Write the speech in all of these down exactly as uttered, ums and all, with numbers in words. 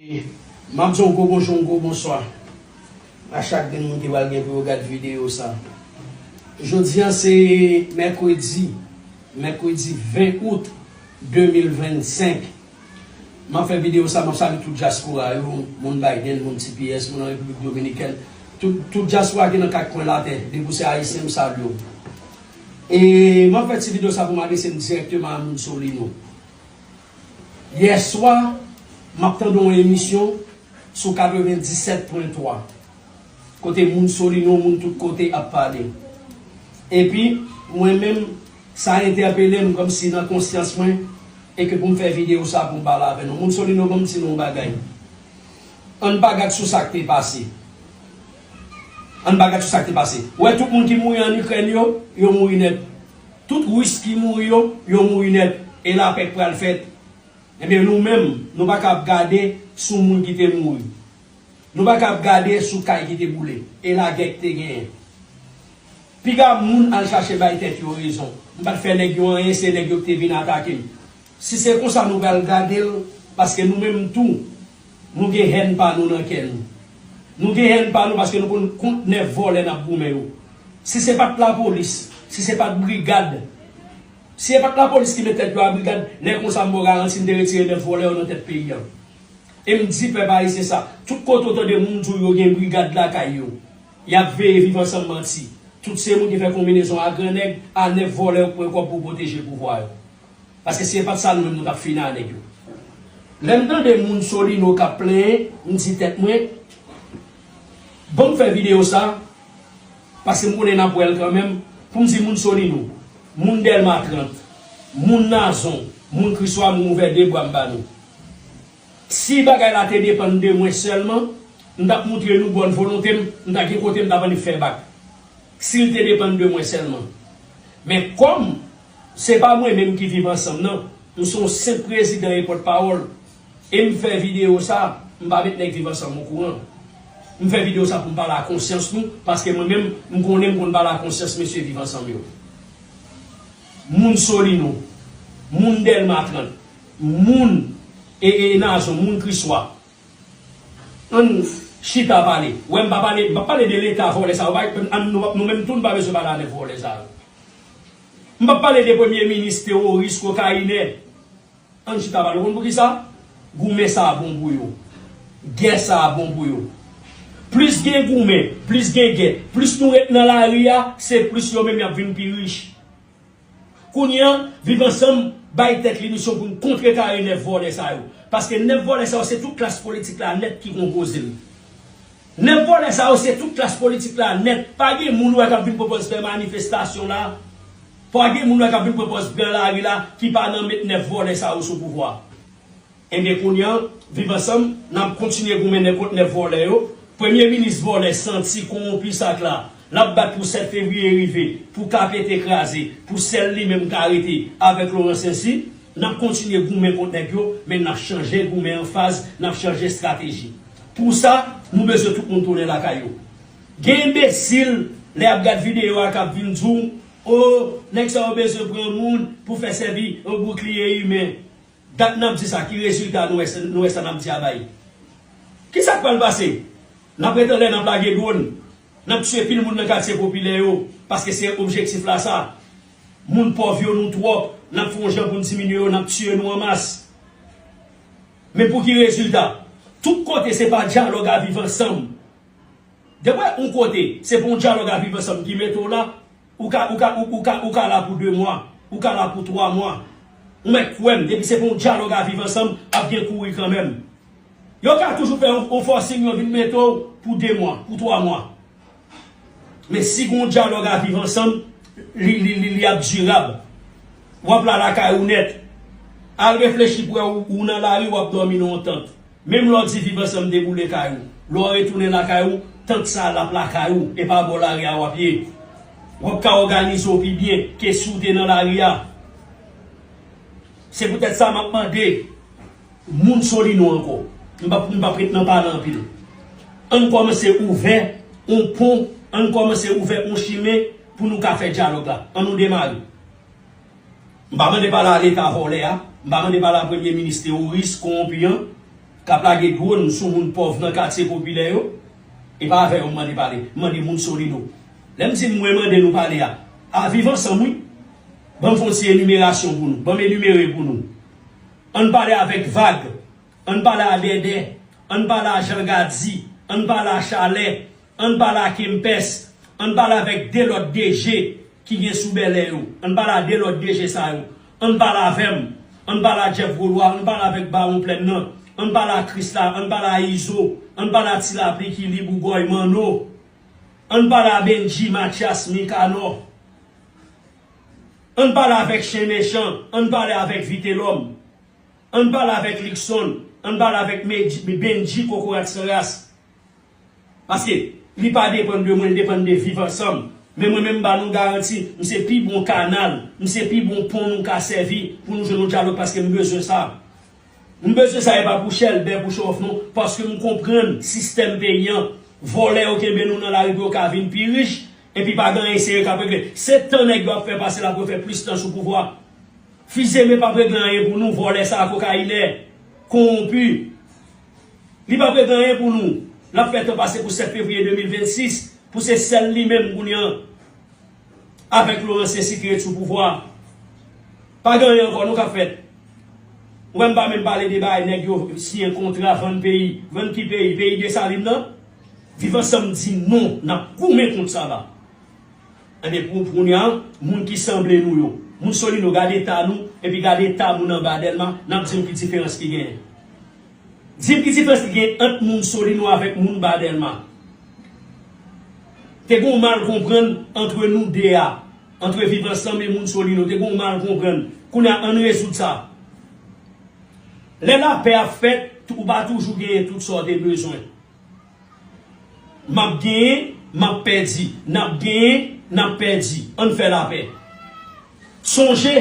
M ap di yon gwo bonjou, yon gwo bonswa a chak grenn moun ki pral gen pou yo gad videyo sa. Jodi a se mèkredi, mèkredi ven out de mil vennsenk. M ap fè videyo sa, m ap salye tout dyaspora yo, moun Biden, moun T P S, moun nan Repiblik Dominikèn, tout, tout dyaspora ki nan kat kwen latè, depi w se ayisyen, m salye w. E m ap fè ti videyo sa pou m adrese m dirèkteman a moun Solino. Yèswa, m ap tande yon emisyon sou katrevenndisèt pwen twa, kote moun Solino, moun tout kote ap pale. Epi, mwen menm, sa entèpele m kòmsi nan konsyans mwen, e ke pou m fè videyo sa pou m pale avè nou. Moun Solino, ban m di nou yon bagay. Ann pa gad sou sa k te pase. Ann pa gad sou sa k te pase. Ou wè tout moun ki mouri ann Ikrèn yo, yo mouri nèt. Tout Ris ki mouri yo, yo mouri nèt. E lapè k pral fèt. Ebyen, nou menm, nou pa ka ap gade sou moun ki te mouri. Nou pa ka ap gade sou kay ki te boule. E lagè ki te genyen. Piga moun al chache bay tèt yo rezon. M pa t fè nèg yo anyen, se nèg yo ki te vin atake m. Si se konsa nou pral gade l, paske nou menm tou, nou gen hèn pa nou nan kè nou. Nou gen hèn pa nou paske nou konn kont nèf vòlè n ap goumen yo. Si se pa t lapolis, si se pa t brigad, si se pa t lapolis ki met tèt yo a brigad, lè konsa m ba w garanti m te retire nèf vòlè yo nan tèt peyi a. E m di pèp ayisyen sa, tout kote w tande moun di w yo gen brigad lakay yo, y ap veye Viv Ansanm manti. Tout se moun ki fè konbinezon a gran nèg, a nèf vòlè yo k pran kòb pou pwoteje pouvwa yo. Paske si se pa t sa, nou menm nou t ap fini a nèg yo. Lè m tande moun Solino k ap plenyen, m di tèt mwen, ban m fè videyo sa, paske m konnen n ap wè l kanmenm, pou m di moun Solino, moun Dèlma trant, moun Nazon, moun Kriswa, m ouvè de bra m ba nou. Si bagay la te depann de mwen sèlman, m t ap moutre nou bòn volonte m, m ta gen kote m t ap annik fè bak. Si l te depann de mwen sèlman. Men kòm se pa mwen menm ki Viv Ansanm nan, m se yon senp prezidan e pòtpawòl, e m fè videyo sa, m pa met nèg Viv Ansanm okouran. M fè videyo sa pou m pale a konsyans nou, paske mwen menm, m konnen m konn pale a konsyans mesye Viv Ansanm yo. Moun Solino, moun Dèlma trant, moun e, e Nazon, moun Kriswa. Ann chita pale. Wè, m pa pale, m pa pale de Leta vòlè sa yo. Pa, ann, nou, nou menm tou, nou pa bezwen pale a nèf vòlè sa yo. M pa pale de premye minis teworis, kokayinè. Ann chita pale. Ou konn poukisa? Goumen sa a bon pou yo. Gè sa a bon pou yo. Plis gen goumen, plis gen gè, plis nou ret nan lari a, se plis yo menm y ap vin pi rich. Kounye a, Viv Ansanm bay tèt li misyon pou n kontrekare nèf vòlè sa yo. Paske nèf vòlè sa yo, se tout klas politik la nèt ki konpoze l. Nèf vòlè sa yo, se tout klas politik la nèt. Pa gen moun ou wè k ap vin pran pòz fè manifestasyon la. Pa gen moun ou wè k ap vin pran pòz pran lari la ki pa nan met nèf vòlè sa yo sou pouvwa. Ebyen, kounye a, Viv Ansanm, n ap kontinye goumen kont nèf vòlè yo. Premye minis vòlè, santi, kowonpi sa k la, l ap bat pou sèt fevriye rive, pou ka pete kraze, pou sèl li menm ka rete avèk Laurent Saint-Cyr. N ap kontinye goumen kont nèg yo, men n ap chanje goumen an faz, n ap chanje estrateji. Pou sa, nou bezwen tout moun tounen lakay yo. Gen enbesil, lè y ap gad videyo a, k ap vin di w, o, nèg sa yo bezwen pran moun pou fè sèvi yon boukliye imen. Dat n ap di sa, ki rezilta nou wè, nou wè sa n ap di a bay? Ki sa k pral pase? N ap ret anlè, n ap lage dwòn, n ap tiye pil moun nan katye popilè yo, paske se objektif la sa. Moun pòv yo, nou twòp, n ap fè yon jan pou n diminye yo, n ap tiye nou an mas. Men pou ki rezilta? Tout kote se pa dyalòg a Viv Ansanm. Depi w wè yon kote, se pa yon dyalòg a Viv Ansanm ki mete w la, ou ka, ou ka, ou, ou ka, ou ka la pou de mwa, ou ka la pou twa mwa. Ou mèt kwè m, depi se pa yon dyalòg a Viv Ansanm, ap gen kouri kanmenm. Yo ka toujou fè yon, yon fòsing, yo vin mete w pou de mwa, pou twa mwa. Men si gen yon dyalòg a Viv Ansanm, li, li, li, li ap dirab. W ap la lakay ou nèt. Al reflechi pou wè ou, ou nan lari, w ap dòmi nan yon tant. Menm lè w di Viv Ansanm te boule kay ou, lè w retounen lakay ou, tant sa a l ap lakay ou, e pa bò lari a w ap ye. W ap ka òganize w pi byen ke si w te nan lari a. Se poutèt sa m ap mande moun Solino ankò. M p ap, m p ap ret nan pale anpil. Ann kòmanse ouvè yon pon, ann kòmanse ouvè yon chimen pou nou ka fè dyalòg la. Ann nou demare. M pa mande pale a Leta vòlè a, m pa mande pale a premye minis teworis, kowonpi an, k ap lage dwòn sou moun pòv nan katye popilè yo, e pa avè yo m mande pale, m mande moun Solino. Lè m di mwen mande nou pale a, a Viv Ansanm wi. Ban m fè yon ti enimerasyon pou nou, ban m enimere pou nou. Ann pale avèk Vag, ann pale a Dèdè, ann pale a Jan Gadi, ann pale a Chalè, ann pale a Kempès, ann pale avèk de lòt D G ki gen sou Bèlè yo, ann pale a de lòt D G sa yo, ann pale avè m, ann pale a Jeff Golois, ann pale avèk Bawon Plèn nan, ann pale a Krisla, ann pale a Izo, ann pale a Ti Lapli ki lib ou gòy Manno, ann pale a Bendji, Matyas, Mikanò, ann pale avèk Chen Mechan, ann pale avèk Vitelòm. Ann pale avèk Luckson, ann pale avèk Medji- Bendji Kokorat San Ras. Paske li pa depann de mwen, li depann de Viv Ansanm. Men mwen menm, m ba nou garanti, m se pi bon kanal, m se pi bon pon nou ka sèvi pou nou jwenn yon dyalòg paske m bezwen sa. M bezwen sa e pa pou chèlbè, pou chòf non, paske m konprann sistèm peyi an. Vòlè yo kenbe nou nan lari pou yo ka vin pi rich, epi pa gen anyen serye k ap regle. Se tan nèg yo ap fè pase l ap refè plis tan sou pouvwa. Fizeme p ap regle anyen pou nou, vòlè sa a, kokayinè, kowonpi. Li p ap regle anyen pou nou. L ap fè tan pase pou sèt fevriye de mil vennsis, pou se sèl li menm kounye a, avèk Laurent Saint-Cyr ki ret sou pouvwa. Pa gen anyen ankò non k ap fèt. Ou wè m pa menm pale de bagay nèg yo siyen kontra, vann peyi. Vann ki peyi? Peyi Desalin nan? Viv Ansanm di non, n ap goumen kont sa la. Ebyen, pou, pou kounye a, moun ki sanble nou yo, moun Solino, gade eta nou, epi gade eta moun anba Dèlma, n ap di m ki diferans ki genyen. Di m ki diferans ki genyen ant moun Solino avèk moun ba Dèlma. Te gen yon mal konprann antre nou de a, antre Viv Ansanm e moun Solino, te gen yon mal konprann. Kounye a, ann rezoud sa. Lè lapè ap fèt, ou pa toujou genyen tout sa w te bezwen. M ap genyen, m ap pèdi. N ap genyen, n ap pèdi. Ann fè lapè. Sonje,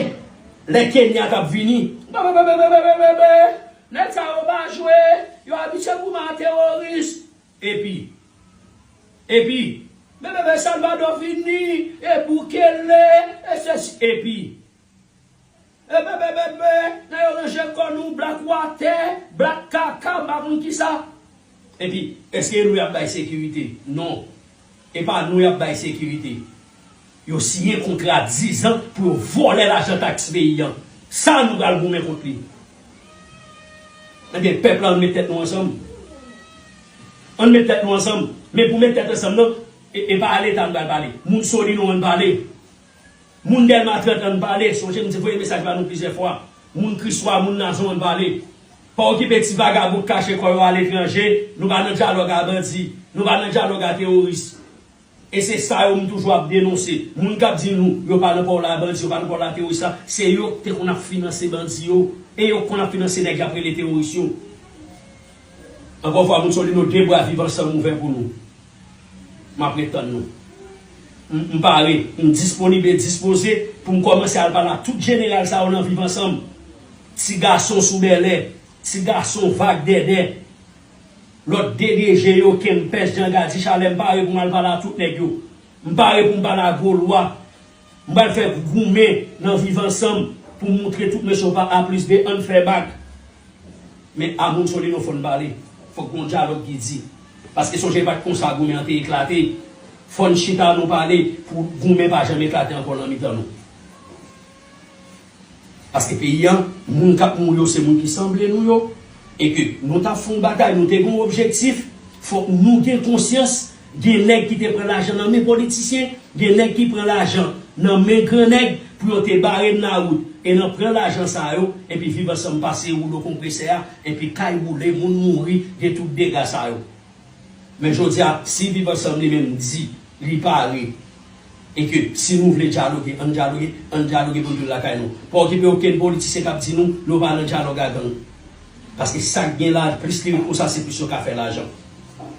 lè Kenya t ap vini. Nèg sa yo pa jwe. Yo abitye goumen a teworis. Epi, epi, bebe Salvador vini, e Bukele, e sesi, epi. Ebebebebe, nan yo ranje kò nou, Black Water, Black Kaka, m pa konn kisa. Epi, èske nou y ap bay sekirite? Non. E pa nou y ap bay sekirite. Yo siyen kontra dizan pou yo vòlè lajan taks peyi an. Sa nou pral goumen kont li. Ebyen, pèp la, ann met tèt nou ansanm. Ann met tèt nou ansanm. Men pou met tèt ansanm nan, e, e pa Leta nou pral pale. Moun Solino ann pale. Moun Dèlma trant ann pale, sonje m te voye mesaj ba nou plizyè fwa. Moun Kriswa, moun Nazon ann pale. Pa okipe ti vagabon k kache kò yo aletranje, nou pa nan dyalòg a bandi, nou pa nan dyalòg a teworis. E se sa yo m toujou ap denonse. Moun k ap di nou, yo pa nan pawòl a bandi, yo pa nan pawòl a teworis la, se yo k te konn ap finanse bandi yo, e yo k konn ap finanse nèg y ap rele teworis yo. Ankò yon fwa, moun Solino, de bra Viv Ansanm ouvè pou nou. M ap ret tann nou. M, m pare, m disponib e dispoze pou m kòmanse al pale a tout jeneral sa yo nan Viv Ansanm. Ti gason sou Bèlè, ti gason Vag Dèdè, lòt D D G yo, Kempès, Jan Gadi, Chalè, m pare pou m al pale a tout nèg yo. M pare pou m pale a Golwa. M pral fè goumen nan Viv Ansanm pou m montre tout mesye yo pa A plis B, ann fè bak. Men a moun Solino fò n pale. Fòk gon dyalòg ki di. Paske sonje pa t konsa goumen an te eklate. Fò n chita nou pale pou goumen pa janm eklate ankò nan mitan nou. Paske peyi an, moun k ap mouri yo se moun ki sanble nou yo. E ke nou t ap fè yon batay, nou te gen yon objektif, fòk nou gen konsyans, gen nèg ki te pran lajan nan men politisyen, gen nèg ki pran lajan nan men gran nèg pou yo te bare n nan wout. E nan pran lajan sa yo, epi Viv Ansanm pase woulo konpresè a, epi kay boule, moun mouri, gen tout dega sa yo. Men jodi a, si Viv Ansanm li menm di li pare, e ke si nou vle dyaloge, ann dyaloge, ann dyaloge pou n vin lakay nou. Pa okipe okenn politisyen k ap di nou, nou pa nan dyalòg a gang. Paske sa k gen la, plis li ret konsa, se plis yo ka fè lajan.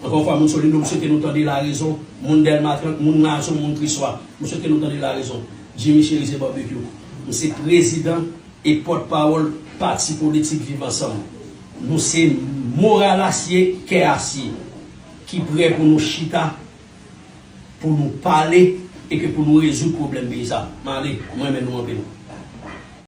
Ankò yon fwa, moun Solino, m swete nou tande larezon, moun Dèlma trant, moun Nazon, moun Kriswa, m swete nou tande larezon. Jimmy Chérizier Barbecue, m se prezidan e pòtpawòl pati politik Viv Ansanm. Nou se moral asye, kè asye, ki prè pou nou chita, pou nou pale e ke pou nou rezoud pwoblèm peyi sa. M ale, m renmen nou anpil.